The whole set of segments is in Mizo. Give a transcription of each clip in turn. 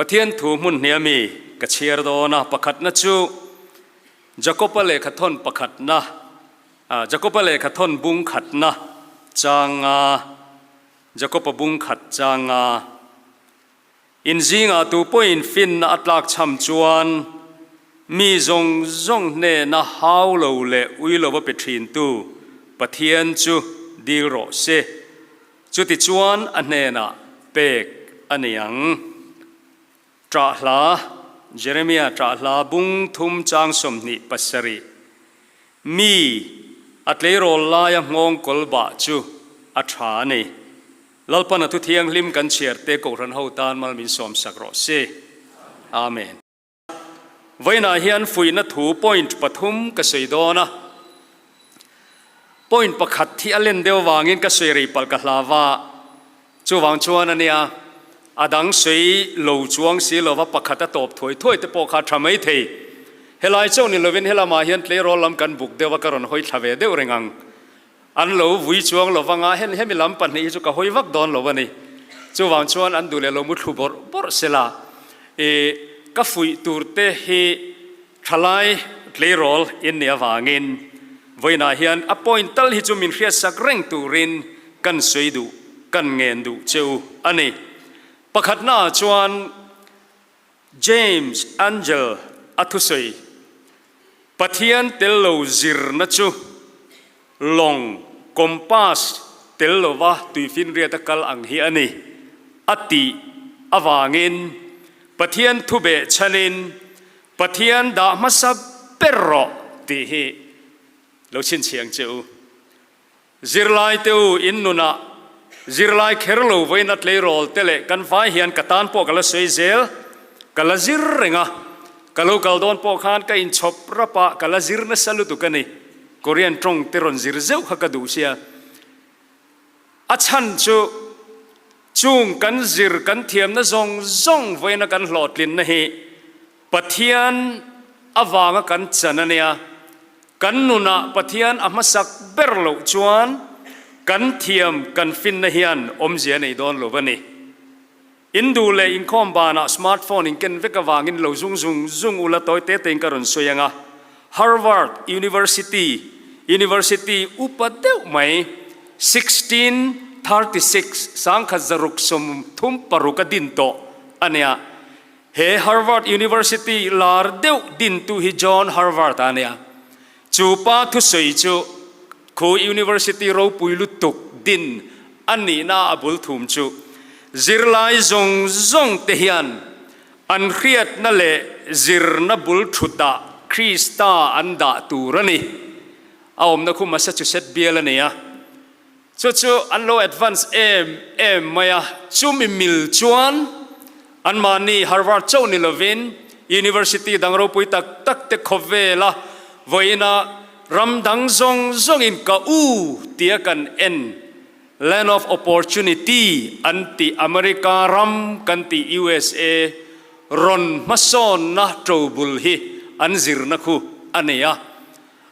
Pathian thu hmun hnia mi ka chhiar dawn a, pakhatna chu Jakoba lehkhathawn pakhatna, Jakoba lehkhathawn bung khatna changa, Jakoba bung khat changa, In zingah tu pawhin finna a tlakchham chuan mi zawng zawng hnena hau lo leh ui lova pe thintu Pathian chu dil rawh se. Chutichuan a hnenah pek a ni ang. Ṭah hla, Jeremia ṭah hla bung thum chang 27, Mi a tleirawl laia nghawng kawl bah chu a ṭha a ni. Lalpan a thu thianghlim kan chhiar te Kohhran ho tan mal min sawmsak rawh se. Amen. Vawiinah hian fuihna thu point pathum ka sawi dawn a. Point pakhat hi a len deuh avangin ka sawi rei palh ka hlau a, chuvang chuan a nia, a dang sawi lo chuang si lova pakhat a tawp thuai thuai te pawh kha a tha mai thei. Helai chauh ni lovin helamah hian tleirawl lam kan buk deuh a, ka rawn hawi thla ve deuh reng ang. An lo vui chuang lo vanga hen hemi lam pahnih hi chu ka hawi vak dawn lo a ni. Chuvang chuan an duh leh lo mu thlu bawrh bawrh sela i ka fuih tur te hi thalai tleirawl in nih avangin vawiinah hian a point tal hi chu min hriatsak reng turin kan sawi duh kan ngen duh che u a ni. Pakhatnaah chuan James Angel a thusawi, Pathian tel lo zirna chu lawng, compass, tel lova tuifinriat a kal ang hi a ni, a tih avangin Pathian thu behchhanin Pathian dah hmasa ber rawh tih hi lo chhinchhiang che u. Zirlai te u in nunah zirlai kher lo vawiin a tleirawl te leh kan vai hian ka tan pawh ka la sawi zel, ka la zir reng a, ka lo kal dawn pawh khan ka inchhawp rap a, ka la zir nasa lutuk a ni. Korean tawng te rawn zir zeuh kha ka duh sia. A chhan chu chung kan zir kan thiamna zawng zawng vawiina kan hlawhtlinna hi Pathian avanga kan chan a nia. Kan nunah Pathian a hmasak ber loh chuan kan thiam kan finna hian awmzia a nei dawn lo a ni. In duh leh inkhawm banah smartphone in ken vek avangin lo zung zung zung ula tawi te tein ka rawn sawi ang a. Harvard University, University upa deuh mai, 1636, 1636 a din tawh a nia. He Harvard University lar deuh dintu hi John Harvard a nia. Chu pa thusawi chu khu University ropui lutuk din a nihna a bul thum chu zirlai zawng zawng te hian an hriatna leh zirna bul thutah Krista an dah tur a ni. A awmna khu Massachusetts bial a ni a. Chu chu an lo advance em em mai a, chumi mil chuan anmahni Harvard chauh ni lovin University dang ropui tak tak te khawvela vawiina ram dang zawng zawngin ka u tia kan en Land of Opportunity an tih America ram kan tih USA rawn hmasawnna ṭobul hi an zirna khu a nei a.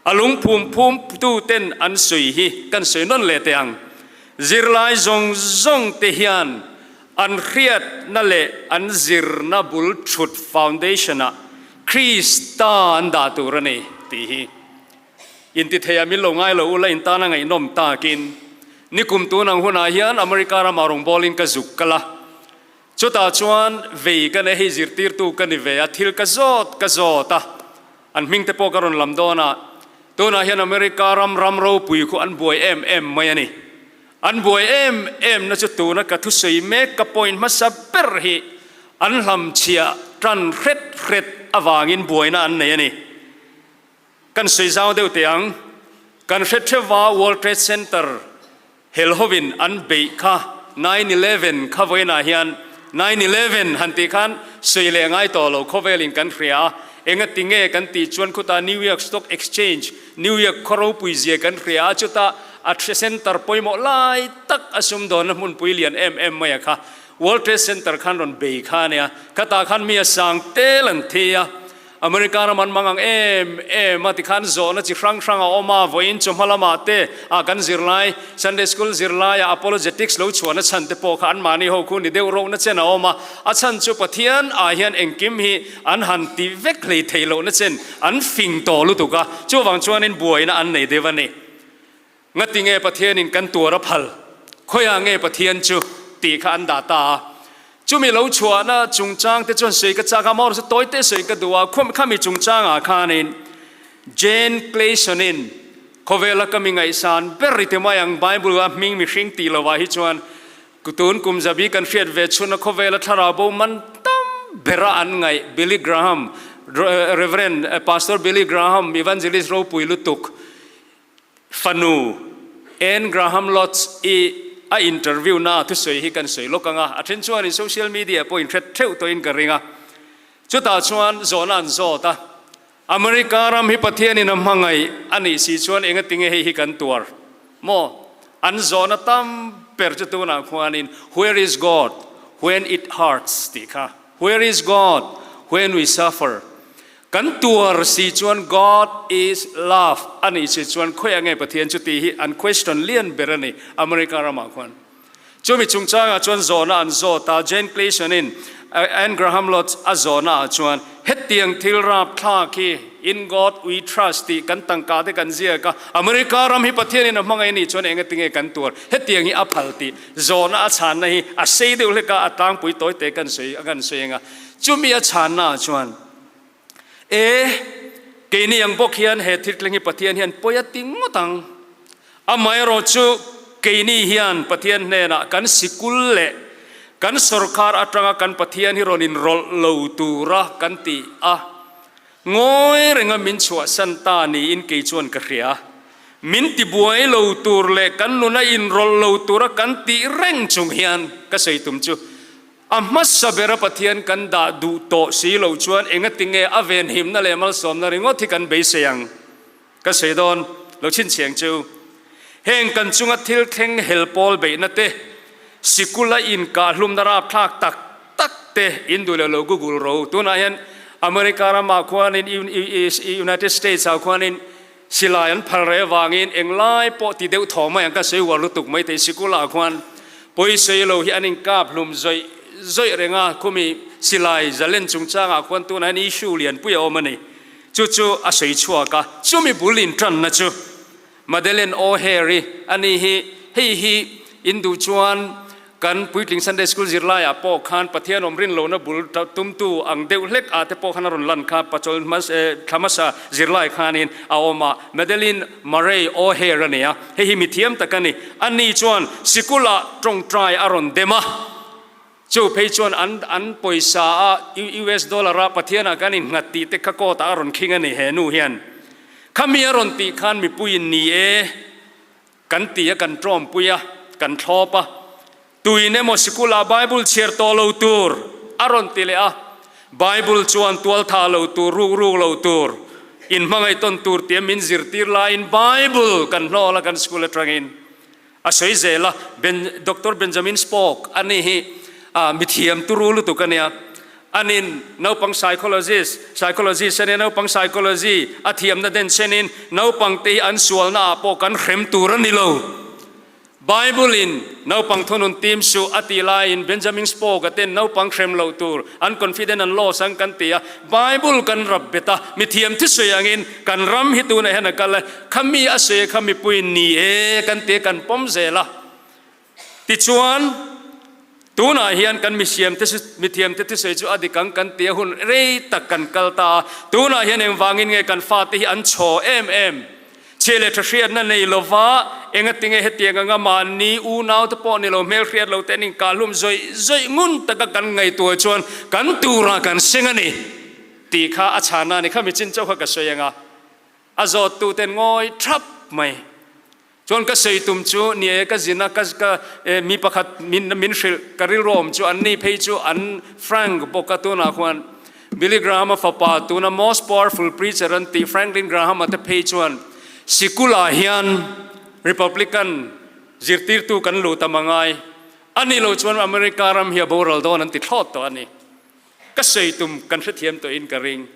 A lungphum phum tu ten an sawi hi kan sawi nawn leh teh ang. Zirlai zawng zawng te hian an hriatna leh an zirna bul thut foundation ah Krista an dah tur a ni tih hi intithei ah min lo ngai lo ula in tan a ngaihnawm takin nikum tun ang hunah hian America ramah rawngbawlin ka zuk kal a. Chutah chuan vei ka nei hei zirtirtu ka ni ve a, thil ka zawt ka zawt a, an hming te pawh ka rawn lam dawn a, tunah hian America ram ram ropui khu an buai em em mai a ni. An buai em em na chu tuna ka thusawi mek ka point hmasa ber hi an hlamchhiah tan hret hret avangin buaina an nei a ni. Kan sawi zau deuh teh ang, kan hre theuva World Trade Center hel hovin an beih kha 9/11 kha vawiinah hian 9/11 han tih khan sawi leh ngai tawh lo khawvelin kan hria a, engati nge kan tih chuan khutah New York Stock Exchange, New York khaw ropui zia kan hria a, chutah a center pawimawh lai tak a sumdawnna hmunpui lian em em mai a kha World Trade Center khan rawn bei kha a nia, khatah khan mi a sang tel an thi a. America ram an mang ang em em a tikhan zawhna chi hrang hrang a awm a, vawiin chawhma lamah te ah kan zirlai, Sunday School zirlaia apologetics lo chhuahna chhan te pawh kha anmahni ho khu ni deuh rohna chen a awm a, a chhan chu Pathian ah hian engkim hi an han ti vek hlei thei lohna chen an fing tawh lutuk a, chuvang chuanin buaina an nei deuh a ni. Ngati nge Pathianin kan tuar a phal? Khawiah nge Pathian chu? tih kha an dah ta a. Chumi lo chhuahna chungchang te chuan sawi ka chak a, amaherawhchu chu tawi te sawi ka duh a, khami chungchangah khanin Jane Clayson-in khawvela ka mi ngaihsan ber i ti mai ang, Bible-a hming mihring tih lovah hi chuan tun kum zabi kan hriat ve chhuna khawvela thlarau bo man tam bera an ngaih Billy Graham, Reverend Pastor Billy Graham, Evangelist ropui lutuk, Fanu, Anne Graham Lotz i a interview na thusawi hi kan sawi lawk ang a, a then chuanin social media pawh inhret theuh tawhin ka ring a. Chutah chuan zawhna an zawt a, America ram hi Pathianin a hmangaih a nih si chuan engatinge hei hi kan tuar maw? An zawhna tam ber chu tunah khuanin Where is God when it hurts tih kha, Where is God when we suffer? Kan tuar si chuan God is love a nih si chuan khawiah nge Pathian chu tih hi an question lian ber a ni America ramah khuan. Chumi chungchangah chuan zawhna an zawt a, Jane Clayson-in Anne Graham Lotz a zawhna ah chuan hetiang thil rapthlak hi In God we trust tih kan tangka te kan ziak a, America ram hi Pathianin a hmangaih a nih chuan engatinge kan tuar hetiang hi a phal tih zawhna a chhanna hi a sei deuh hlek a, a tlangpui tawi te kan sawi a kan sawi ang a. Chumi a chhanna ah chuan E, keini ang bawk hian he thil thleng hi Pathian hian pawi a ti ngawt ang. Amaherawhchu keini hian Pathian hnenah kan sikul leh kan sorkar atanga kan Pathian hi rawn inrawlh lo tura kan ti a, ngawi renga min chhuahsan ta niin kei chuan ka hria. Min tibuai lo tur leh kan nuna inrawlh lo tura kan tih reng chung hian ka sawi tum chu A hmasa bera Pathian kan dah duh tawh si loh chuan engatinge a venhimna leh malsawmna ringawt hi kan beisei ang? Ka sawi dawn lo chhinchhiang chu. Heng kan chunga thil thleng hel pawl beihna te, sikula inkahhlumna rapthlak tak tak te in duh leh lo Google ro. Tunah hian America ramah khuanin United States ah khuanin Silai an phal reh avangin englai pawh ti deuh thaw mai ang ka sawi uar lutuk mai thei sikul-ah khuan pawisawi lo hi an inkap hlum zawih zawih reng a, khumi silai zalen chungchangah khuan tunah hian issue lianpui a awm a ni. Chu chu a sawi chhuak a, chumi bul intanna chu Madeleine O'Hare-i a ni hi, hei hi in duh chuan Kan puitling Sunday School zirlaiah pawh khan Pathian awm rin lohna bul tumtu ang deuh hlek ah te pawh khan a rawn lan kha Pachawl thla hmasa zirlai khanin a awm a, Madeline Murray O'Hare a ni a, hei hi mithiam tak a ni. Ani chuan sikulah tawngtai a rawn dem a, chu phei chuan an an pawisa a US dollar a Pathianah kan innghat tih te kha court ah a rawn khing a ni he nu hian. Khami a rawn tih khan mipuiin ni e. Kan ti a, kan tawmpui a, kan thlawp a. Tuin emaw sikulah Bible chhiar tawh lo tur a rawn ti leh a. Bible chuan tualtha lo tur, ruk ruk lo tur, inhmangaih tawn tur tia min zirtir laiin Bible kan hlawl a kan school atangin. A sawi zel a, Ben, Doctor Benjamin Spock a ni hi mithiam turu lutuk a nia. Anin naupang psychologist, psychologist a nia, naupang psychology a thiamna den chenin naupang te hi an sualna ah pawh kan hrem tur a ni lo. Bible in naupang thunun tim suh a tih laiin Benjamin Spock a ten naupang hrem loh tur an confident an loss ang kan ti a, Bible kan rap bet a, mithiam thusawi angin kan ram hi tunah hian a kal a, khami a sawi kha mipuiin ni e kan ti a kan pawm zel a. Tichuan, tunah hian kan misiamte mithiamte thusawi chu a dik ang kan tia hun rei tak kan kal ta a, tunah hian engvangin nge kan fate hi an chhaw em em? Chhia leh tha hriatna nei lova engatinge hetiang anga mahni unaute pawh ni lo hmelhriat lo te an inkahlum zawih zawih ngun taka kan ngaihtuah chuan kan turah kan seng a ni tih kha a chhana a ni. Khami chin chauh kha ka sawi ang a, a zawttuten ngawi thap mai. Chuan ka sawi tum chu ni e ka zin a ka ka e mi pakhat min min hrilh ka rilru awm chu an ni phei chu an Frank bawk a tunah khuan Billy Graham a fapa tuna most powerful preacher an tih Franklin Graham a te phei chuan sikulah hian Republican zirtirtu kan lut a mangai a nih loh chuan America ram hi a boral dawn an ti thlawt tawh a ni. Ka sawi tum kan hrethiam tawhin ka ring.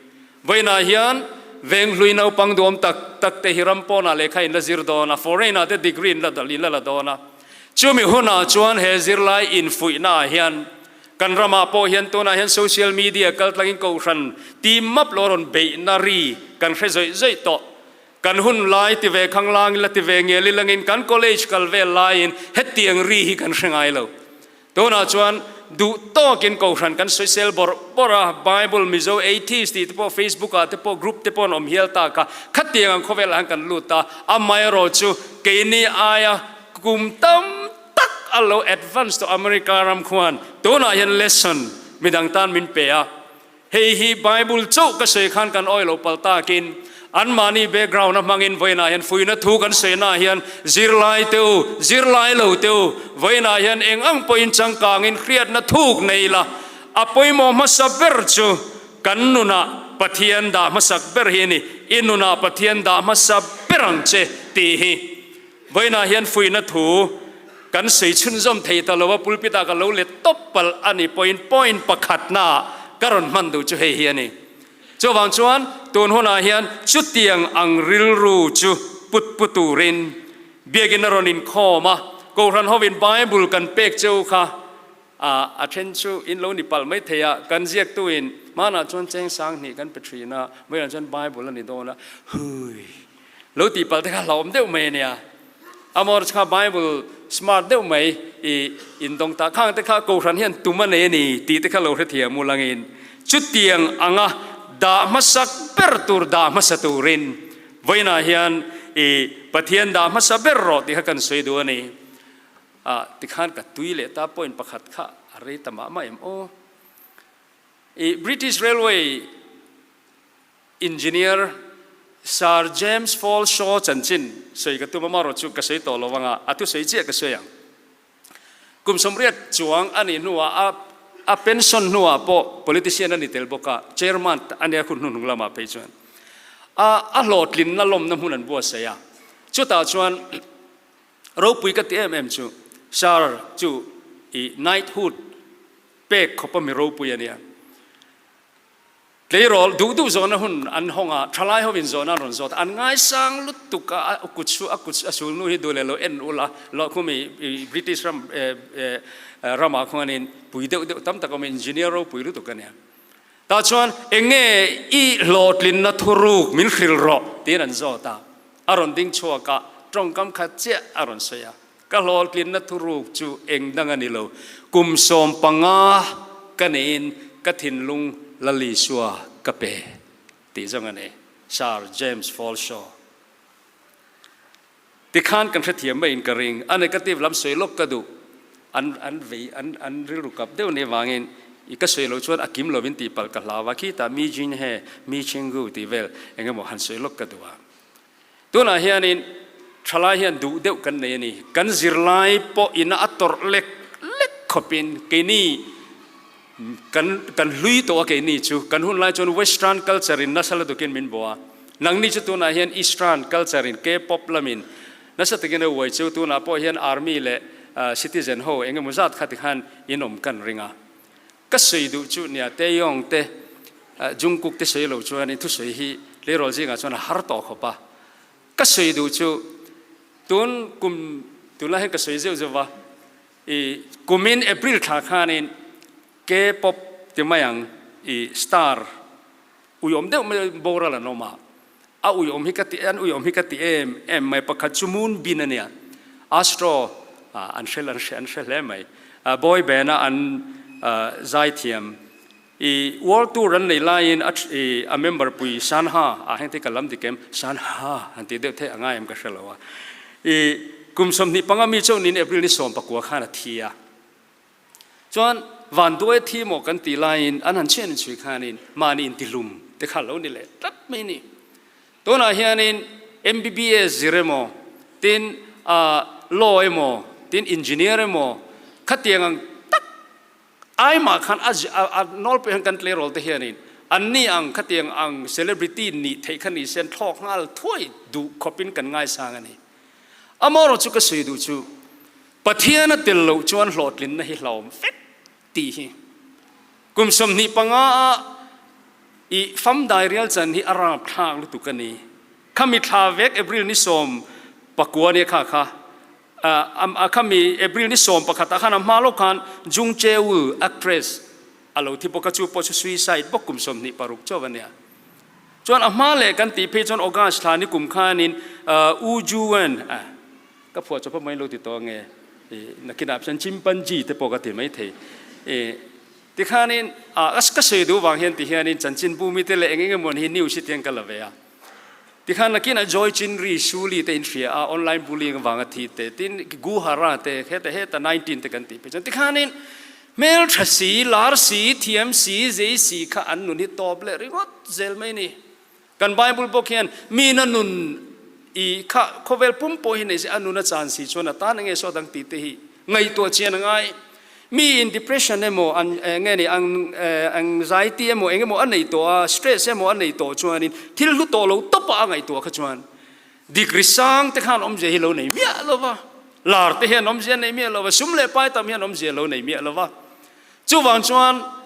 Vawiinah hian Venghlui naupang duam tak tak te hi ram pawnah lehkha in la zir dawn a, foreign ah te degree in la in la la dawn a. Chumi hunah chuan he zirlai infuihna ah hian kan ramah pawh hian tunah hian social media kaltlangin kohhran team map lo rawn beihna ri kan hre zawih zawih tawh. Kan hun lai ti ve khang langin la ti ve ngel ilangin kan college kal vel laiin hetiang ri hi kan hre ngai lo. Tunah chuan duh tawkin kohhran kan sawisel bawrh bawrh a, Bible Mizo Atheist tih te pawh Facebook ah te pawh group te pawh an awm hial ta kha, khatiang ang khawvelah hian kan lut a, amaherawh chu keini aia kum tam tak a lo advance tawh America ram khuan tunah hian lesson midang tan min pe a. Hei hi Bible chauh ka sawi khan kan awih lo pal takin anmahni background a hmangin vawiinah hian fuihna thu kan sawinaah hian zirlai te u, zirlai lo te u, vawiinah hian eng ang pawhin changkangin hriatna thuk nei ila, a pawimawh hmasa ber chu kan nunah Pathian dah hmasak ber hi a ni, i nunah Pathian dah hmasa ber ang che tih hi. Vawiinah hian fuihna thu kan sawi chhunzawm thei ta lo a, pulpit ah ka lo let tawp palh a ni pawhin point pakhatna ah ka rawn hman duh chu hei hi a ni. Chuvang chuan tun hunah hian chutiang ang rilru chu put pu turin biakinn a rawn inkhawm a, Kohhran hovin Bible kan pek che u kha a, a then chu in lo ni palh mai thei a, kan ziaktuin hmanah chuan cheng sanghnih kan pe thin a, vawiinah chuan Bible a ni dawn a, hui. Lo tih palh te kha hlauhawm deuh mai a nia. Amor kha Bible smart deuh mai i indawng ta khang te kha Kohhran hian tum a nei a ni tih te kha lo hrethiam u langin chutiang anga dah hmasak ber tur dah hmasa turin vawiinah hian i Pathian dah hmasa ber rawh tih kha kan sawi duh a ni. Ah tikhan ka tui leh ta point pakhat kha a rei ta mah mah em aw. I British Railway Engineer Sir James Fall Shaw chanchin sawi ka tum a, marawh chu ka sawi tawh lo anga a thusawi chiah ka sawi ang. Kum 80 chuang a nih hnuah a a pension hnuah pawh politician a ni tel bawk a, chairman a nia hun hnuhnung lamah phei chuan a a hlawhtlinna lawmna hmun an buatsaih a, chutah chuan ropui ka ti em em chu Sir chu i knighthood pek khawpa mi ropui a nia. Tleirawl duh duh zawhna hun an hawng a, thalai hovin zawhna an rawn zawt a, an ngaisang lutuk a, a kut chu a kut a sulnu hi duh leh lo en ula, lawhkhum i British ram ramah khuanin pui deuh deuh tam tak a awm a, engineer ropui lutuk a nia. Tah chuan eng nge i hlawhtlinna thuruk min hrilh rawh tiin an zawt a, a rawn ding chhuak a, tawngkam khat chiah a rawn sawi a. Ka hlawhtlinna thuruk chu eng dang a ni lo, kum 15 ka neiin ka thinlung Lal Isua ka pe tih zawng a ni, Sir James Falshaw. Tikhan kan hrethiam maiin ka ring, a negative lam sawi lawk ka duh, an an vei an an rilru kap deuh nih avangin i ka sawi loh chuan a kim lovin tih palh ka hlau a, khitah mi Jin He, mi Chingu tih vel eng emaw han sawi lawk ka duh a. Tunah hianin thalai hian duh deuh kan nei a ni. Kan zirlai pawh ina a tawrh lek lek khawpin keini kan kan hlui tawh a keini chu kan hun lai chuan western culture in nasa lutukin min bawh a. Nangni chu tunah hian eastern culture in K-pop lamin nasa takin a uai chu tunah pawh hian army leh citizen ho eng emaw zat kha tikhan in awm kan ring a. Ka sawi duh chu nia Taeyong te Jungkook te sawi lo chuan in thusawi hi tleirawl zingah chuan a har tawh khawp a. Ka sawi duh chu tun kum tunlai hian ka sawi zeuh zeuh va, i kumin April thla khanin K-pop ti mai ang i star uiawm deuh mai boral an awm a, a uiawm hi ka ti an uiawm hi ka ti em em mai pakhat chu Moon Bin a nia, Astro an hre an hre an hre hle mai, boy band a an zaithiam i world tour an nei laiin a i a member pui Sanha ah heng te ka lam dik em Sanha han tih deuh theih a ngai em ka hre lo a, i kum 25 mi chauh niin April ni 19 khan a thi a. Chuan vanduai thi maw kan tih laiin an han chhian inchhui khanin mahni intihlum te kha lo ni leh tlat mai ni. Tunah hianin MBBS zir emaw, tin law emaw, tin engineer emaw khatiang ang tak ai mah khan a nawlpui hian kan tleirawl te hianin anni ang khatiang ang celebrity nih theih kha ni se an thlawk nghal thuai duh khawpin kan ngaisang a ni. Amaherawhchu ka sawi duh chu Pathian a tel loh chuan hlawhtlinna hi hlauhawm vek tih hi kum 25 ah. I fam dairial chan hi a rapthlak lutuk a ni. Khami thla vek April ni 19 nia kha kha a khami April ni 11 ah khan a hma lawk khan Jung Chae-woo actress a lo thi bawk a, chu pawh chu suicide bawk kum 26 chauh a nia. Chuan a hma leh kan tih phei chuan August thla ni kum khanin Woo Joo-eun ka phuah chawp a mai lo ti tawh ange nakinah chuan chimpanzee te pawh ka ti maithei. Tikhanin a ka sawi duh vang hian tihianin chanchinbu mite leh eng eng emaw hi news hi tiang ka la ve a. Tikhan nakinah Joy Chinri Suli te in hria a, online bullying avanga thi te, tin Guhara te, heta heta 19 te kan tih phei chuan tikhanin hmeltha si, lar si, thiam si, zei si kha an nun hi tawp leh ringawt zel mai ni. Kan Bible bawk hian mina nun i kha khawvel pum pawh hi nei se a nun a chan si chuan a tan enge saw dang tih te hi ngaihtuah chian a ngai. Mi in depression emaw an nge ni ang anxiety emaw eng emaw a nei tawh a, stress emaw a nei tawh chuanin thil hlu tawh lo tawp a a ngaihtuah kha chuan degree sang te khan awmzia hi lo nei miah lo va, lar te hian awmzia nei miah lo va, sum leh pai tam hian awmzia lo nei miah lo va. Chuvang chuan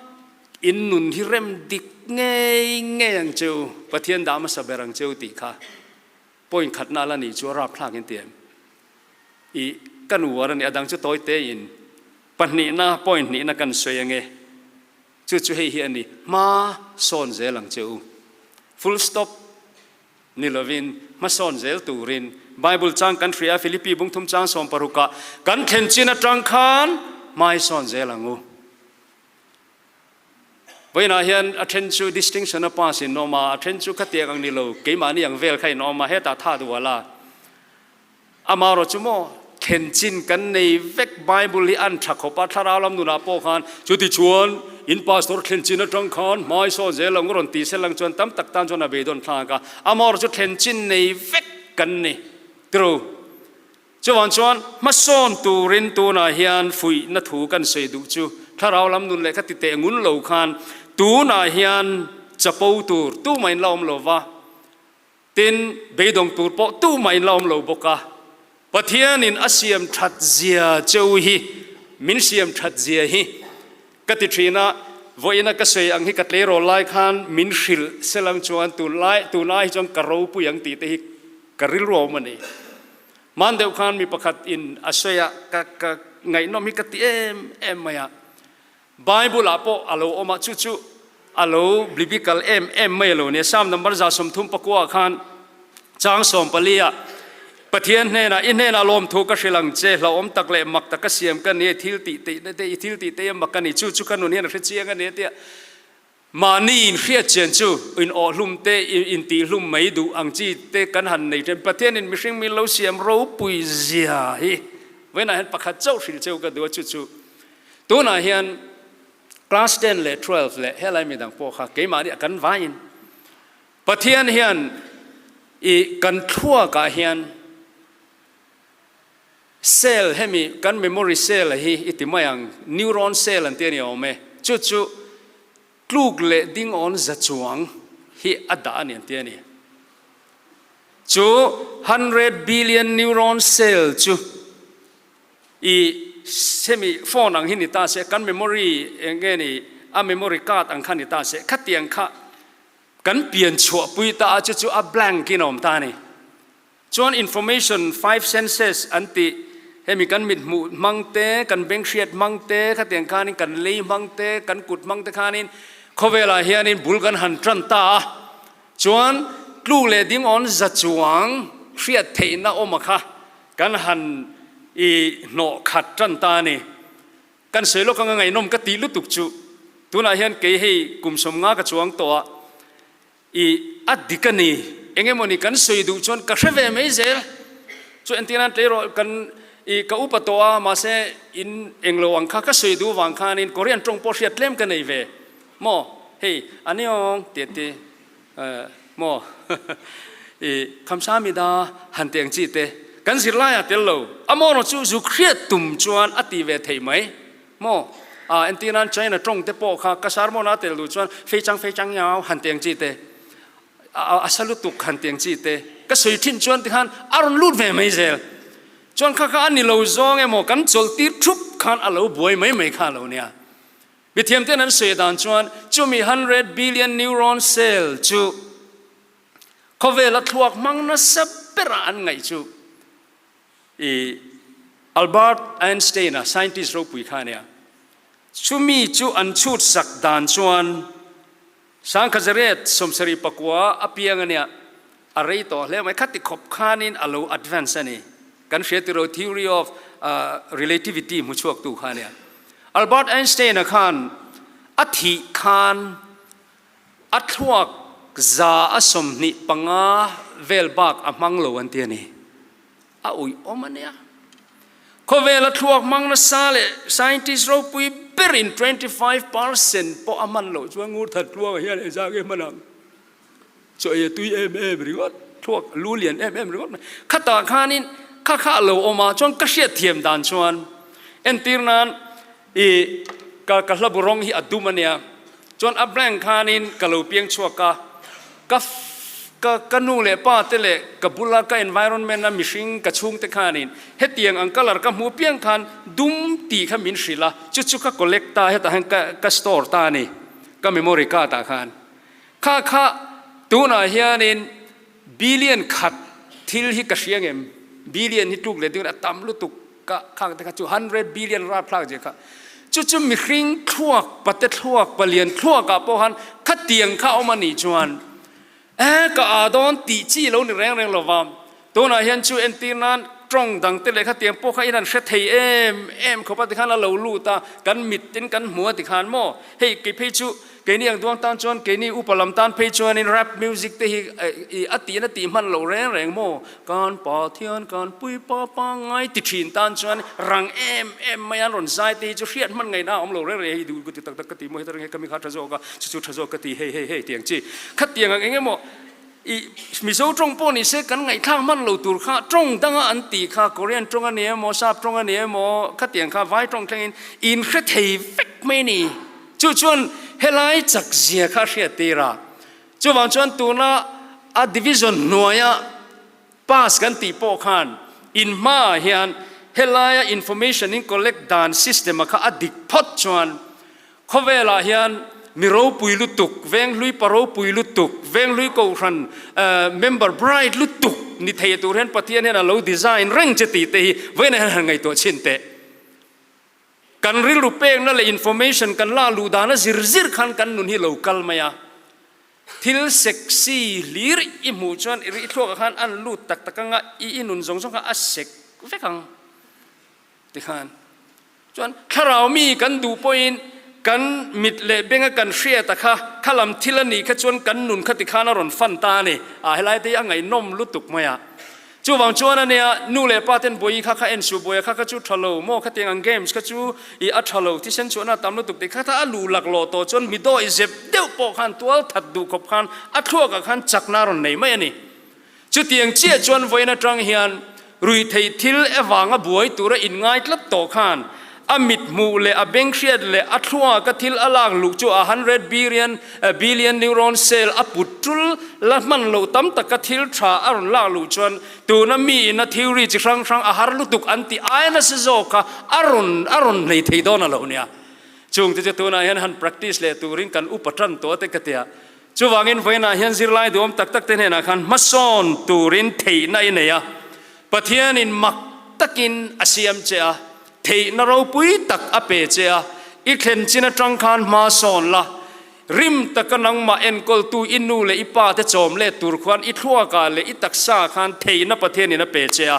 In nun hi rem dik ngei ngei ang che u, Pathian dah hmasa ber ang che u tih kha point khatna la nih chu a rapthlak in ti em? I kan uar a ni, a dang chu tawi te in pahnihna point hnihna kan sawi ange, chu chu hei hi a ni, hma sawn zel ang che u, full stop ni lovin hmasawn zel turin Bible chang kan hria Philippi bungthum chang 16 ah kan thlen chin atang khan hmai sawn zel ang u. Vawiinah hian a then chu distinction a pass in awm a, a then chu khatiang ang ni lo, keimahni ang vel kha in awm a, hetah tha dual a. Amaherawh chu maw, thlen chin kan nei vek, Bible hi an tha khawp a, thlarau lam nunah pawh khan chuti chuan in pastor thlen chin atang khan hmai sawn zel ang rawn ti sel ang chuan tam tak tan chuan a beidawn thlak a, amaherawh chu thlen chin nei vek kan ni. True. Chuvang chuan hmasawn turin tunah hian fuihna thu kan sawi duh chu thlarau lam nun leh kha ti teh ngun lo khan tunah hian chapo tur tumah in la awm lo va, tin beidawng tur pawh tumah in la awm lo bawk a. Pathianin a siam that zia cheu hi, min siam that zia hi ka ti thin a, vawiina ka sawi ang hi ka tleirawl lai khan min hrilh selang chuan tunlai tunai hi chuan ka ropui ang tih te hi Ka rilru a awm a ni. Hman deuh khan mi pakhat in a sawi a, ka ka ngaihnawm hi ka ti em em mai a. Bible ah pawh a lo awm a, chu chu a lo biblical em em mai a lo nia. Psalm number 139 ah khan chang 14 ah Pathian hnenah, I hnenah lawmthu ka hrilh ang che, hlauhawm tak leh mak taka siam ka ni, thil tih teihna te, i thil tih te hi a mak a ni, chu chu ka nun hian a hre chiang a ni a tia. Mahni inhriat chian chu inawhhlum te, intihhlum mai duh ang chi te kan han nei ṭhen. Pathianin mihring min lo siam ropui zia hi vawiinah hian pakhat chauh hrilh cheu ka duh a, chu chu tunah hian class ten leh twelve leh helai midang pawh kha keimahni a kan vaiin Pathian hian i kan thluakah hian cell hemi kan memory cell a hi i ti mai ang, neuron cell an ti a ni awm e, chu chu tluk leh ding awn za chuang hi a dah a ni an ti a ni. Chu hundred billion neuron cell chu i hemi phone ang hi ni ta se, kan memory eng nge ni a memory card ang kha ni ta se, khatiang kha kan pian chhuahpui ta a chu chu a blank in a awm ta a ni. Chuan information five senses an tih, hemi kan mit hmuh hmang te, kan beng hriat hmang te, khatiang khanin kan lei hmang te, kan kut hmang te khanin khawvelah hianin bul kan han tan ta a. Chuan tluk leh ding awn za chuang hriat theihna awm a kha kan han i hnawh khat tan ta a ni. Kan sawi lawk anga ngaihnawm ka tih lutuk chu tunah hian kei hei kum 50 ka chuang tawh a, I a dik a ni. Eng emaw ni kan sawi duh chuan ka hre ve mai zel. Chu entir nan tleirawl kan i ka upa tawh a, mahse in englo ang kha ka sawi duh vang khanin Korean tawng pawh hriat tlem ka nei ve. Maw hei aniawng tih a ti maw i khamsamida han tih ang chi te kan zirlai ah tel lo. A maw erawh chu zuk hriat tum chuan a ti ve thei mai. Maw? A, entir nan China tawng te pawh kha ka sermon a tel duh chuan fei chang fei chang yao han ti ang chi te, a sa lutuk han ti ang chi te, ka sawi thin chuan tikhan a rawn lut ve mai zel. Chuan kha kha a ni lo zawng emaw kan chawlh tir thup khan a lo buai mai mai kha a lo nia. Mithiamten an sawi dan chuan chumi 100 billion neuron cell chu khawvela thluak hmang nasa bera an ngaih chu i Albert Einstein-a scientist ropui kha a nia. Chumi chu an chhut sak dan chuan Sangkhazariat 74 a piang a nia, a rei tawh hle mai. Khati khawp khanin a lo advance a ni. Kan hria tiro theory of relativity hmu chhuaktu kha a nia. Albert Einstein-a khan a thih khan a thluak 25% vel bak a hmang lo an ti a ni. A uih awm a nia. Khawvela thluak hmang nasa leh scientist ropui berin 25% pawh a hman loh chuan ngur that tluangah hian engzah nge hman ang? Chaw ei a tui em em ringawt, thluak lu lian em em ringawt mai. Khatah khanin kha kha a lo awm a, chuan ka hriatthiam dan chuan entir nan i ka ka hlabu rawng hi a dum a nia, chuan a blank khanin ka lo piang chhuak a, ka ka ka nu leh pa te leh ka bula ka environment a mihring ka chhungte khanin hetiang ang colour ka hmuh piang khan dum tih kha min hrilh a, chu chu ka collect ta hetah hian ka ka store ta a ni, ka memory card ah khan. Kha kha tunah hianin billion khat thil hi ka hria ngem? Billion hi tluk leh ding a tam lutuk ka khang te kha chu hundred billion rapthlak zia kha. Chu chu mihring thluak pate thluak palian thluak ah pawh khan khatiang kha awm a nih chuan eh ka aa dawn tih chi lo ni reng reng lova. Tunah hian chu entir nan tawng dang te leh khatiang pawh kha in an hre thei em em khawp a tikhan a lo lut a, kan mit tin kan hmu a tikhan maw hei kei phei chu Keini ang duang tan chuan keini upa lam tan phei chuanin rap music te hi a tiin a tih hman loh reng reng maw? Kan Pathian kan Puipa pangngai ti thin tan chuan rang em em mai an rawn zai te hi chu hriat hman ngaihna a awm lo reng reng hei duh ka ti tak tak ka ti maw heta reng hei ka mi kha tha zawk a chu chu tha zawk ka ti hei hei hei tiang chi khatiang ang eng emaw I Mizo tawng pawh ni se kan ngaihthlak hman lo tur kha tawng danga an tih kha Korean tawng a ni emaw Sap tawng a ni emaw khatiang kha vai tawng thlengin in hre thei vek mai a ni. Chu chuan helai chak zia kha a hriat tir a. Chuvang chuan tuna a division hnuaia pass kan tih pawh khan in hmaah hian helaia information in collect dan system a kha a dik phawt chuan Khawvelah hian mi ropui lutuk, venghlui pa ropui lutuk, venghlui kohhran member bright lutuk ni thei tur hian Pathian hian a lo design reng che tih te hi vawiinah hian han ngaihtuah chhin teh. Kan rilru pekna leh information kan la luh dana zir zir khan kan nun hi lo kal mai a. Thil sexy hlir i hmuh chuan i ri thluakah khan an lut tak tak anga i i nun zawng zawng kha a sek vek ang tikhan. Chuan thlarau mi kan duh pawhin kan mit leh benga kan hriata kha kha lam thil a nih kha chuan kan nun kha tikhan a rawn fan ta a ni. A helai te hi a ngaihnawm lutuk mai a. Chuvang chuan a nia nu leh pa ten buai kha kha en suh buaia kha kha chu tha lo maw khatiang ang games kha chu i a tha lo thisen chhuahna a tam lutuk tih kha kha a luh laklawh tawh chuan mi dawi zep deuh pawh khan tual that duh khawp khan a thluakah khan chakna a rawn nei mai a ni. Chutiang chiah chuan vawiin atang hian ruihtheih thil evanga buai tura inngai tlat tawh khan a mit hmuh leh a beng hriat leh a thluaka thil a lak luh chu a hundred billion billion neuron cell a put tul la hman loh tam taka thil tha a rawn lak luh chuan tuna mi ina theory chi hrang hrang a har lutuk an tih aia nasa zawk kha a rawn a rawn hlei thei dawn a lo nia. Chungte chu tunah hian han practice leh turin kan upa tan tawh te ka tia. Chuvangin vawiinah hian zirlai duhawm tak tak te hnenah khan hmasawn turin theihna i nei a, Pathianin mak takin a siam che a, theihna ropui tak a pe che a, i thlen chin atang khan hma sawn la, rim taka nangmah enkawltu i nu leh i pa te chawm let tur khuan i thluakah leh i taksa khan theihna Pathianin a pe che a.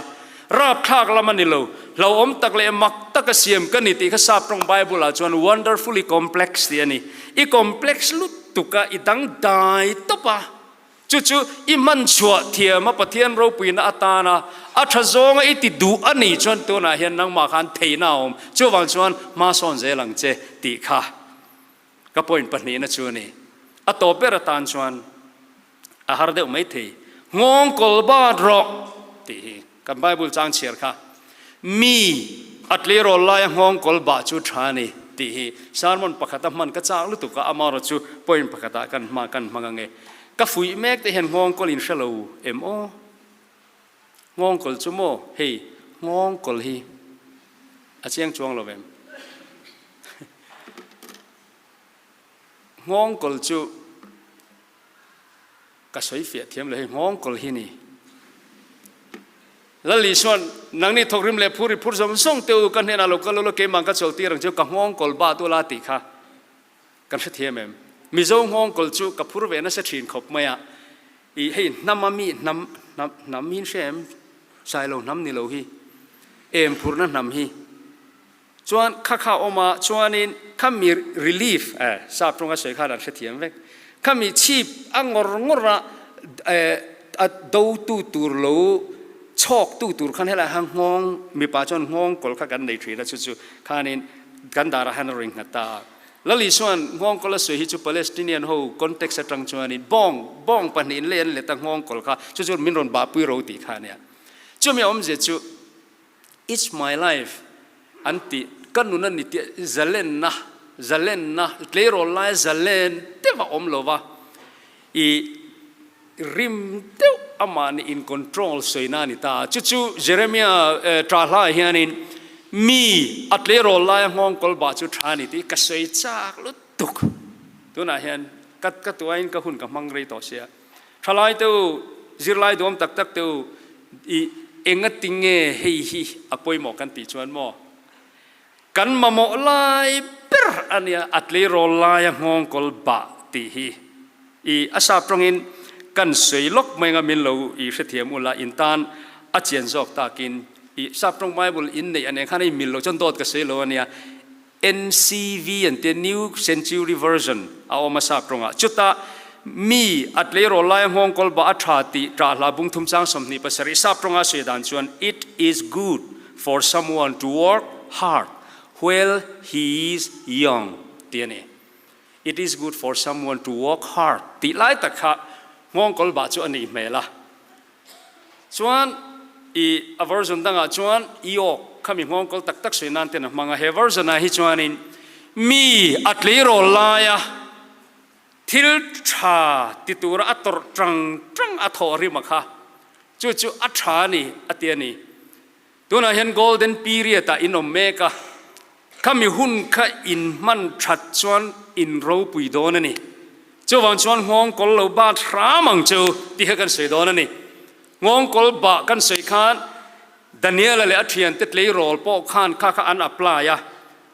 Rapthlak lam a ni lo, hlauhawm tak leh mak taka siam ka ni tih kha Sap tawng Bible-ah chuan wonderfully complex tih a ni. I complex lutuk a, i dangdai tawp a. Chu chu i hman chhuah thiam a Pathian ropuina atana a tha zawnga i ti duh a nih chuan tunah hian nangmah khan theihna a awm. Chuvang chuan hma sawn zel ang che tih kha ka point pahnihna chu a ni. A tawp ber atan chuan A har deuh mai thei. Nghawng kawl bat rawh tih hi kan Bible chang chhiar kha. Mi a tleirawl laia nghawng kawl bah chu tha a ni tih hi sermon pakhata hman ka chak lutuk a, amaherawh chu point pakhatah kan hma kan hmang ange. Ka fuih mek te hian nghawng kawl in hre lo em aw? Nghawng kawl chu maw? Hei nghawng kawl hi a chiang chuang lo em? Nghawngkawl chu ka sawi fiah thiam lo hei nghawngkawl hi ni. Lal Isuan, Nangni thawkrim leh phur i phur zawng zawng te u, ka hnenah lo kal ula keimah ka chawltir ang chu ka nghawngkawl bat ula tih kha kan hrethiam em? Mizo nghawngkawl chu ka phur ve nasa thin khawp mai a, i hei hnam a mi hnam hnam hnam hi in hria em? Sailo hnam ni lo hi, em phurna hnam hi. Chuan kha kha awm a, chuanin kha mi relief eh sap tawnga sawi khan an hrethiam vek. Kha mi chhip a ngawr ngawr a eh a do tu tur lo chhawk tu tur khan helai khan nghawng mipa chuan nghawng kawl kha kan nei thin a chu chu khanin kan darah hian a rawn inghat ta a. Lali chuan nghawng kawl a sawi hi chu Palestinian ho context atang chuanin bawng bawng pahnihin lei an let a nghawng kawl kha chu chu min rawn bahpui ro tih kha a nia. Chumi awmzia chu It's my life an ti, ka nun a ni tih zalenna, zalenna, tleirawl laia zalen deuh a awm lo va, i rim deuh amahni in control sawina a ni ta. Chu chu Jeremia ṭah hlaah hianin mi a tleirawl laia nghawng kawl bah chu ṭha a ni tih ka sawi chak lutuk. Tunah hian ka ka tuain ka hun ka hmang rei tawh sia. Thalai te u, zirlai duam tak tak te u, i engati nge hei hi a pawimawh kan tih chuan maw? Kan mamawh lai ber a nia, a tleirawl laia nghawngkawl bah tih hi. I a sap tawngin kan sawi lawk mai anga min lo i hrethiam ula, in tan a chian zawk takin i sap tawng Bible in neih a nen khan a inmil lo chuan dawt ka sawi lo a nia. NCV an tia New Century Version a awm a sap tawngah. Chutah mi a tleirawl laia nghawng kawl bah a tha tih ṭah hla bung thum chang 27 sap tawnga sawi dan chuan It is good for someone to work hard while he is young tih a ni. It is good for someone to work hard tih lai tak kha nghawng kawl bah chu a nih hmel a. Chuan i a version dangah chuan i awk kha mi nghawngkawl tak tak sawi nan ten a hmang a, he version ah hi chuanin mi a tleirawl laia thil tha ti tura a tawrh tang tang a thawh rim a kha chu chu a tha a ni a ti a ni. Tunah hian golden period ah in awm mek a, khami hun kha in hman that chuan in ropui dawn a ni. Chuvang chuan nghawngkawl lo bat hram ang chu tih kha kan sawi dawn a ni. Nghawngkawl bah kan sawi khan Daniela leh a thiante tleirawl pawh khan kha kha an apply a.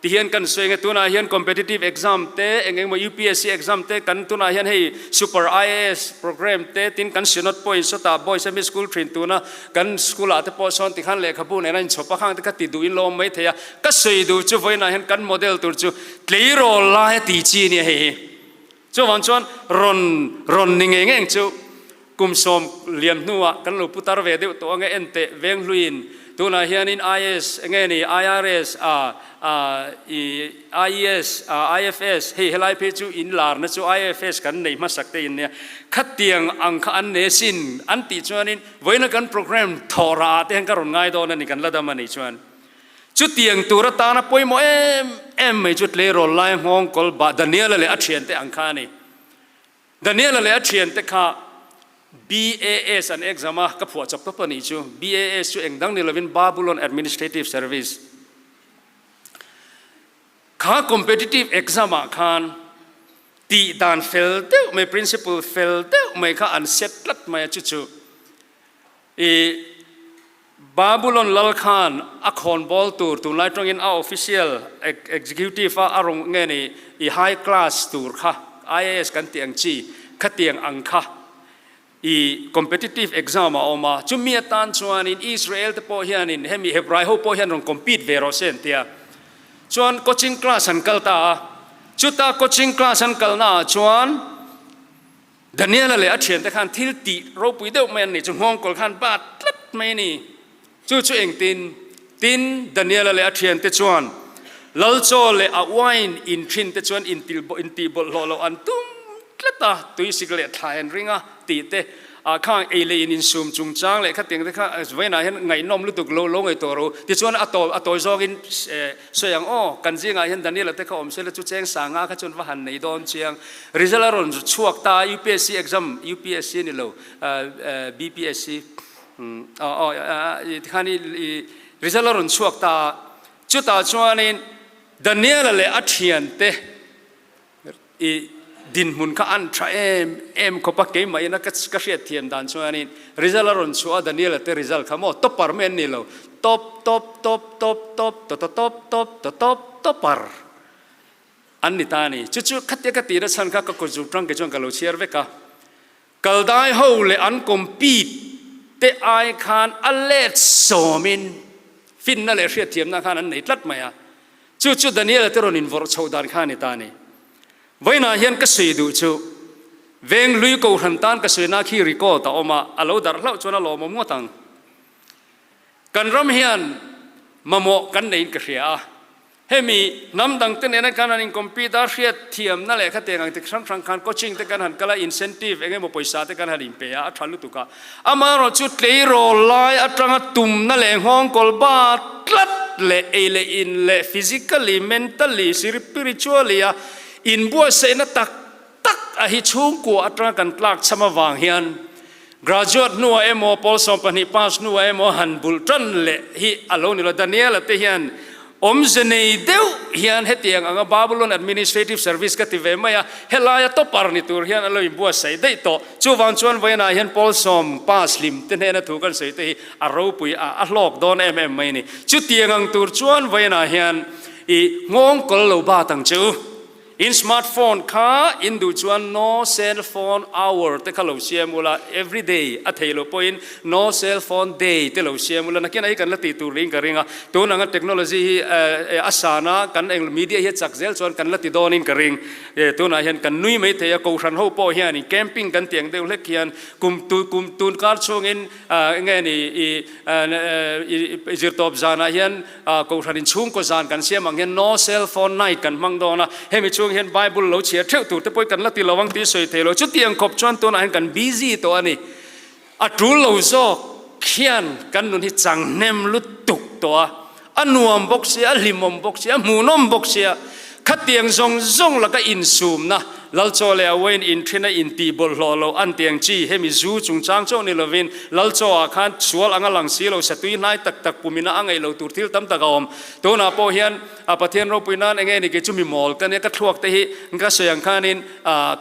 Ti hian kan sawi nge tunah hian competitive exam te eng engemaw UPSC exam te kan tunah hian hei super IAS program te tin kan synod pawhin sawtah boys a mi school thin tuna kan school ah te pawh sawn tikhan lehkhabu nen a inchhawp a khang te kha ti duh in lawm mai thei a ka sawi duh chu vawiinah hian kan model tur chu tleirawl lai a ti chi ania hei hi chuvang chuan rawn rawn ni ngei ngei ang chu Kum sawm liam hnuah kan lo putar ve deuh tawh ange enteh Venghluiin tunah hianin IAS enge ni IRS a a i IES a IFS hei helai phei chu in larna chu IFS kan nei hmasak te in nia khatiang ang kha an ne sin an tih chuanin vawiina kan program thawh rah ah te hian ka rawn ngai dawn a ni kan la dam a nih chuan chutiang tur atana pawimawh em em mai chu tleirawl lai nghawngkawl bah Daniela leh a thiante ang kha a ni. Daniela leh a thiante kha BAS an exam a, ka phuah chawp tawp a nih chu. BAS chu eng dang ni lovin Babylon Administrative Service. Kha competitive exam ah khan tih dan fel deuh mai, principle fel deuh mai kha an set tlat mai a, chu chu I Babulon lal khan a khawnbawl tur tunlai tawngin a official executive a a rawn nge ni i high class tur kha IAS kan tih ang chi khatiang ang kha i competitive exam a awm a chumi atan chuanin Israel te pawh hianin hemi Hebrai ho pawh hian rawn compete ve rawh se an tia chuan coaching class an kal ta a chuta coaching class an kalna ah chuan Daniela leh a thiante khan thil tih ropui deuh mai an nih chu nghawngkawl khan bat tlat mai a ni. Chu chu engtin? Tin, Daniela leh a thiante chuan lal chaw leh a wine in thin te chuan intih bawlhhlawh loh an tum tlat a, tuisik leh thlai an ring a tih te ah khang ei leh in insum chungchang leh khatiang te kha vawiinah hian ngaihnawm lutuk lo lo ngaihtuah ro. Tichuan a tawi zawngin Sawi ang aw, kan zingah hian Daniela te kha awm sela chu cheng sanga kha chuan va han nei dawn chiang. Result a rawn chhuak ta a, UPSC exam, UPSC ni lo, BPSC, aw aw tikhan i result a rawn chhuak ta a, chutah chuanin Daniela leh a thiante, I dinhmun kha an tha em em khawp a, keimah ina ka hriat thiam dan chuanin result a rawn chhuah a, Daniel-a te result kha maw topper mai an ni lo, top top top top top tawtaw top top tawtawp topper an ni ta a ni. Chu chu khatia ka tihna chhan kha ka kut zuk tang ke chuan ka lo chhiar vek a. Kaldai ho leh an compete te ai khan a let sawmin finna leh hriatthiamna khan an nei tlat mai a. Chu chu Daniela te rawn invawrh chhoh dan kha a ni ta a ni. Vawiinah hian ka sawi duh chu Venghlui Kohhran tan ka sawina khi record a awm a, a lo darh hlauh chuan a lawmawm ngawt ang. Kan ram hian mamawh kan neiin ka hria a. Hemi hnam dangte nena khan han in-compete a, hriat thiamna leh khatiang ang ti hrang hrang khan coaching te kan han kal a, incentive eng emaw pawisa te kan han inpe a, a tha lutuk a. Amaherawh chu tleirawl lai atanga tumna leh nghawngkawl ba tlat leh ei leh in leh physically, mentally, siripiritually a inbuatsaihna tak tak a hi chhungkua atanga kan tlak chham avang hian graduate hnuah emaw pawl 12 pass hnuah emaw han bulh tan leh hi a lo ni lo. Daniela te hian awmze nei deuh hian hetiang anga Babylon Administrative Service ka ti ve mai a, helaia topper ni tur hian a lo inbuatsaih daih tawh. Chuvang chuan vawiinah hian pawl sawm pass hlim te hnena thu kan sawi te hi a ropui a, a hlawk dawn em em mai a ni. Chutiang ang tur chuan vawiinah hian i nghawng kawl lo bat ang che u. In smart phone kha in duh chuan no cell phone hour te kha lo siam ula, every day a thei loh pawhin no cell phone day te lo siam ula, nakin ah hi kan la tih tur niin ka ring a, tun anga technology hi a san a, kan eng media hi a chak zel chuan kan la ti dawnin ka ring. Tunah hian kan nui mai thei a, kohhran ho pawh hianin camping kan tih ang deuh hlek hian kum kum tun kar chhungin enge ni i zirtawp zanah hian Kohhran in chhungkaw zan kan siam ang hian no cell phone night kan hmang dawn a, hemi chhung hian Bible lo chhiar theuh tur te pawh hi kan la ti lo ang tih sawi thei lo. Chutiang khawp chuan tunah hian kan busy tawh a ni. A tul lo zawk hian kan nun hi chang hnem lutuk tawh a, a nuam bawk sia, a hlimawm bawk sia, a hmuhnawm bawk sia. Khatiang zawng zawng laka insumna, Lalchaw leh a uain inṭhin a intih bawlhhlawh loh an ti ang chi, hemi zu chungchang chauh ni lovin Lalchaw ah khan sual anga lang si lo, satui hnai tak tak pumina a ngaih lo tur thil tam tak a awm. Tunah pawh hian a Pathian ropui nan enge ni kei chu mi mawl ka nia, ka thluak te hi ka sawi ang khanin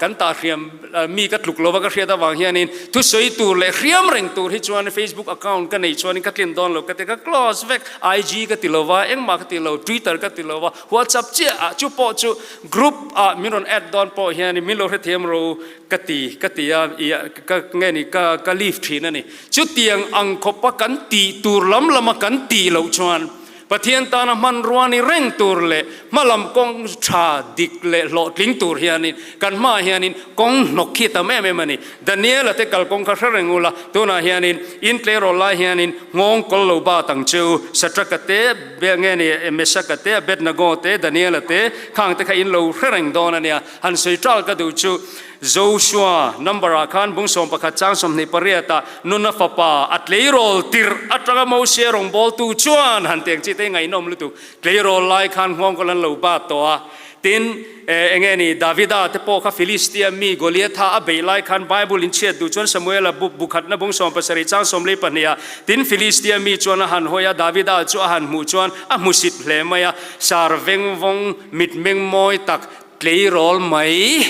kan tah hriam mi ka tluk lova ka hriat avang hianin thusawi tur leh hriam reng tur hi chuan Facebook account ka neih chuanin ka tlin dawn lo ka ti, ka close vek, IG ka ti lova, engmah ka ti lo, Twitter ka ti lova, WhatsApp chiah ah chu pawh chu group ah min rawn add dawn pawh hian min lo hrethiam ro ka ti ka ti a i ka nge ni ka ka leave thin a ni. Chutiang ang khawpa kan tih tur lam lama kan tih loh chuan Pathian tana hmanrua ni reng tur leh hmalam kawng tha dik leh hlawhtling tur hianin kan hmaah hianin kawng hnawk khi tam em em a ni. Daniela te kalkawng kha hre reng ula tunah hianin in tleirawl lai hianin nghawng kawl lo bat ang che u, Satraka te, Nge ni Mesaka te, Abednego te, Daniela te, khang te kha in lo hre reng dawn a nia. Han sawi ṭal ka duh chu Joshua number ah khan bung 11 chang 28 ah nuna fapa a tleirawl tirh aṭanga Mosia rawngbawltu chuan han teng chi te ngaihnawm lutuk. Tleirawl lai khan nghawngkawl an lo bat tawh a. Tin, eng nge ni, Davida te pawh kha Filistia mi Goliatha a beih lai khan Bible in chhiat duh chuan Samuela bu bu khatna bung 70 chang 42 ah, tin Filistia mi chuan a han hawi a, Davida chu a han hmuh chuan a hmusit hle mai a, sar veng vawng mitmeng mawi tak tleirawl mai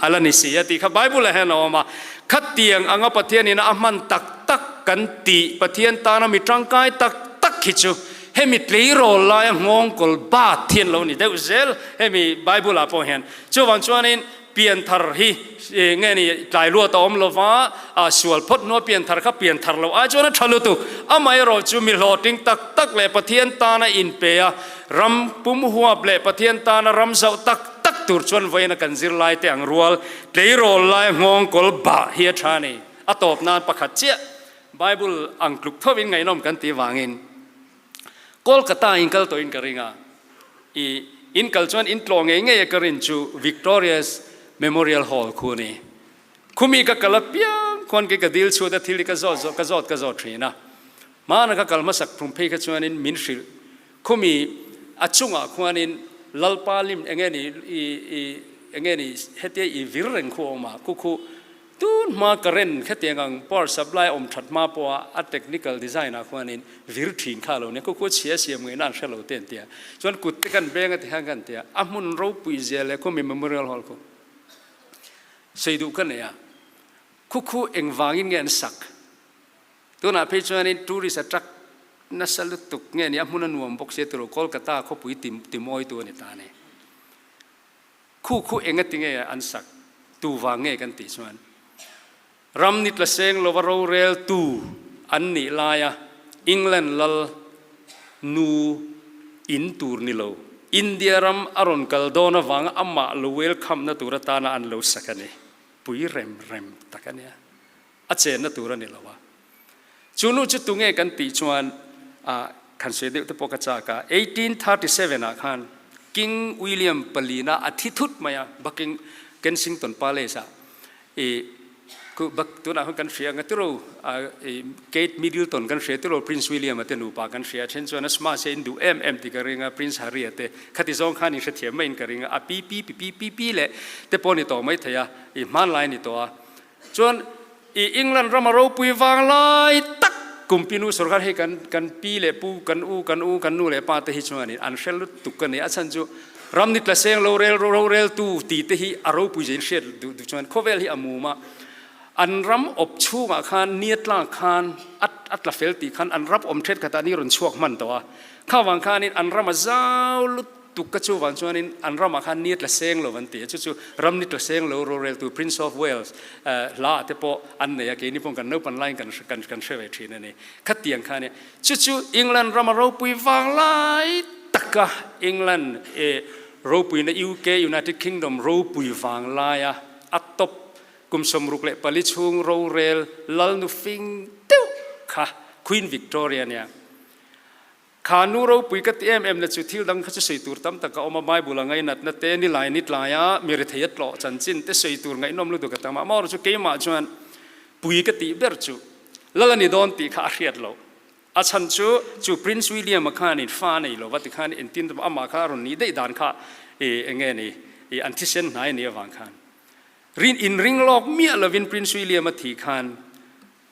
a la ni si a tih kha Bible ah hian a awm a. Khatiang anga Pathianin a hman tak tak kan tih Pathian tana mi tangkai tak tak hi chu Hemi tleirawl laia nghawngkawl bat hi an lo ni deuh zel hemi Bible ah pawh hian. Chuvang chuanin pianthar hi nge ni tlai luat a awm lova, sual phawt hnua pianthar kha pianthar loh ai chuan a tha lutuk. Amaherawh chu mi hlawhtling tak tak leh Pathian tana inpe a, ram pum huap leh Pathian tana ram zauh tak tak tur chuan vawiina kan zirlai te ang rual tleirawl laia nghawngkawl bah hi a tha a ni. A tawp nan pakhat chiah Bible ang tluk thovin ngaihnawm kan tih vangin Kolkata in kal tawhin ka ring a, i in kal chuan in tlawh ngei ngei a ka rin chu Victoria's Memorial Hall khu a ni. Khumi ka kal apiang khuan kei ka dil chhuat a thil hi ka zawt zawt ka zawt ka zawt thin a. Hmana ka kal hmasak thum phei kha chuanin min hrilh khumi a chungah khuanin Lalpa lim enge ni i i enge ni hetia i vir reng khu a awm a, khu khu Tun hma current khatiang ang power supply awm that hma pawha a technical design ah khuanin vir thin kha lo nia, khu khu chhia siam ngaihna an hre lo te an tia. Chuan kut te kan beng a ti khan kan tia, a hmun ropui zia leh khumi memorial hall khu. Sawi duh ka nei a, khu khu engvangin nge an sak? Tunah phei chuanin tourist attract nasa lutuk nge ni a hmun a nuam bawk sia tilo Kolkata khawpui timawitu a ni ta a ni. Khu khu engati nge an sak tu vang nge kan tih chuan ram ni tla seng lova rorel tu an nih laia England lal nu in tur ni lo India ram a rawn kal dawn avanga amah lo welcome na tur atana an lo sak a ni. Pui rem rem tak a nia. A chenna tur a ni lo a. Chu nu chu tunge kan tih chuan ah khan sawi deuh te pawh ka chak a, 1837 ah khan King William palina a thi thut mai a, Bucking Kensington Palace ah i khu bak tunah khan kan hria anga tiro i Kate Middleton kan hria tiro Prince William a te nupa kan hria then chuan a smash a in duh em em tih ka ring a, Prince Harry a te khati zawng khan in hrethiam maiin ka ring a, a pi pi pi pi pi pi leh te pawh ni tawh maithei a, i hmanlai ni tawh a. Chuan i England rama ropui vang lai tak kumpinu sorkar hei kan kan pi leh pu kan u kan u kan nu leh pa te hi chuanin an hre lutuk a ni. A chhan chu ram ni tla seng lo rel roreltu tih te hi a ropui zein hriat duh duh chuan khawvel hi a mum a. An ram awp chhungah khan ni a tlak khan a a tla fel tih khan an ram awm then khatah ni rawn chhuak hman tawh a. Khavang khanin an ram a zau lutuk. Tuk ka chu vang chuanin an ramah khan ni tla seng lo an ti a, chu chu ram ni tla seng lo roreltu Prince of Wales hla ah te pawh an nei a, keini pawh kan naupan laiin kan kan kan hre ve thin a ni. Khatiang kha a nia. Chu chu England rama ropui vang lai taka England ropuina UK, United Kingdom, ropui vang laia a top kum 64 chhung rorel lalnu fing deuh kha Queen Victoria a nia. Kha nu ropui ka ti em em na chu thil dang kha chu sawi tur tam tak a awm a, Bible a ngainatna te, nilai ni tlaia mi rethei a tlawh chanchin te sawi tur ngaihnawm lutuk a tam a, amaherawhchu chu keimah chuan pui ka tih ber chu lal a ni dawn tih kha a hriat loh. A chhan chu chu Prince William-a khanin fa a nei lo va tikhan entin amah kha a rawn nih daih dan kha i eng nge ni i an thisen hnai a nih avang khan rin inring lawk miah lovin Prince William-a thih khan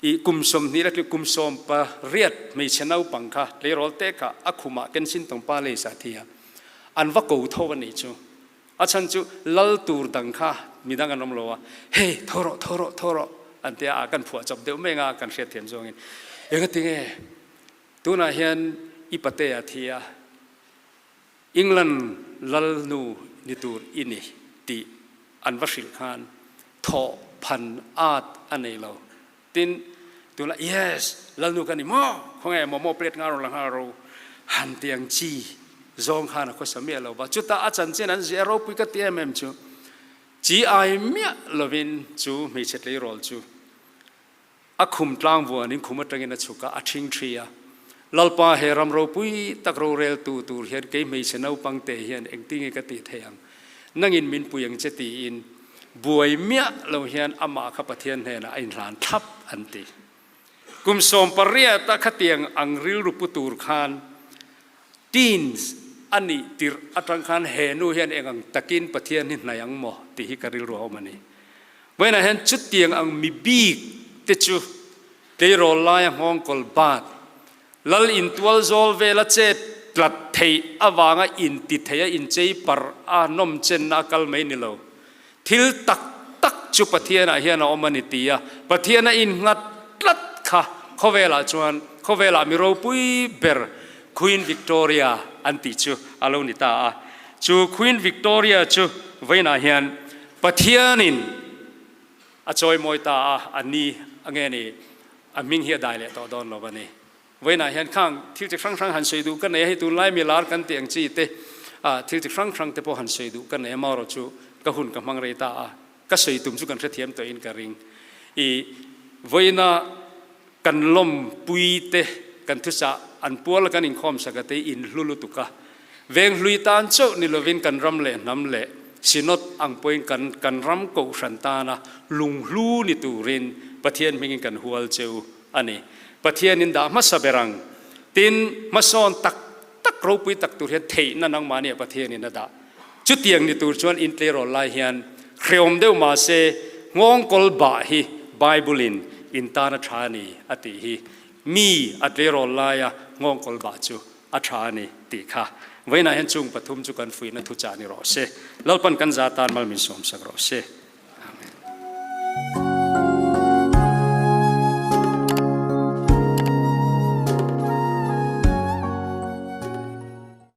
I kum 20 le kum 18 hmeichhe naupang kha tleirawl te kha a khumah Kensington Palace ah thi a, an va ko tho a nih chu. A chhan chu lal tur dang kha midang an awm lo a, hei tho rawh, tho rawh, tho rawh an ti a, a kan phuah chawp deuh mai anga kan hriatthiam zawngin engatinge tunah hian i pate a thi a, England lal nu ni tur i ni tih an va hrilh khan thawh phan at a nei lo. Tin, tunah yes, lal nu ka ni maw? Khawnge momo plate nga rawn la nghal ro han ti ang chi zawng khan a khawsa miah lo va. Chutah a chanchin an ziah ropui ka ti em em chu chi ai miah lovin chu hmeichhe tleirawl chu A khum tlang vuanin khum atangin a chhuk a, a thing thi a. Lalpa he ram ropui tak roreltu tur hian kei hmeichhe naupang te hian engtinge ka tih theih ang? Nangin min pui ang che tiin buai miah lo hian amah kha Pathian hnenah a inhlan thlap an ti. Kum 18 a khatiang ang rilru pu tur khan teens a nih tirh atang khan he nu hian eng ang takin Pathian hi hnaih ang maw tih hi ka rilru a awm a ni. Vawiinah hian chutiang ang mi bik te chu tleirawl laia nghawngkawl bat, lal intual zawl vela chet tlat theih avanga inti theih a inchei parh a nawmchenna a kal mai ni lo. Thil tak tak chu Pathianah hian a awm a ni ti a, Pathian a innghat tlat kha khawvelah chuan khawvelah mi ropui ber Queen Victoria an tih chu a lo ni ta a. Chu Queen Victoria chu vawiinah hian Pathianin a chawimawi ta a, a ni a nge ni, a hming hi a dai leh tawh dawn lo a ni. Vawiinah hian khang thil chi hrang hrang han sawi duh ka nei a, hei tunlai mi lar kan tih ang chi te, thil chi hrang hrang te pawh han sawi duh ka nei a, marawh chu ka hun ka hmang rei ta a, ka sawi tum chu kan hrethiam tawhin ka ring. I vawiina kan lawmpui te, kan thuchah an pual a kan inkhawm sak a te in hlu lutuk a, Veng hlui tan chauh ni lovin kan ram leh hnam leh Synod ang pawhin kan kan ram kohhran tana lunghlu ni turin Pathian hmingin kan hual che u a ni. Pathianin dah hmasa ber ang. Tin, hmasawn tak tak ropui tak tur hian theihna nangmahni ah Pathianin a dah. Chutiang ni tur chuan in tleirawl lai hian hreawm deuh mahse nghawngkawl bah hi Bible-in in tan a tha a ni a tih hi mi a tleirawl laia nghawngkawl bah chu a tha a ni tih kha vawiinah hian chung pathum chu kan fuihna thuchah ni rawh se. Lalpan kan za tan mal min sawmsak rawh se.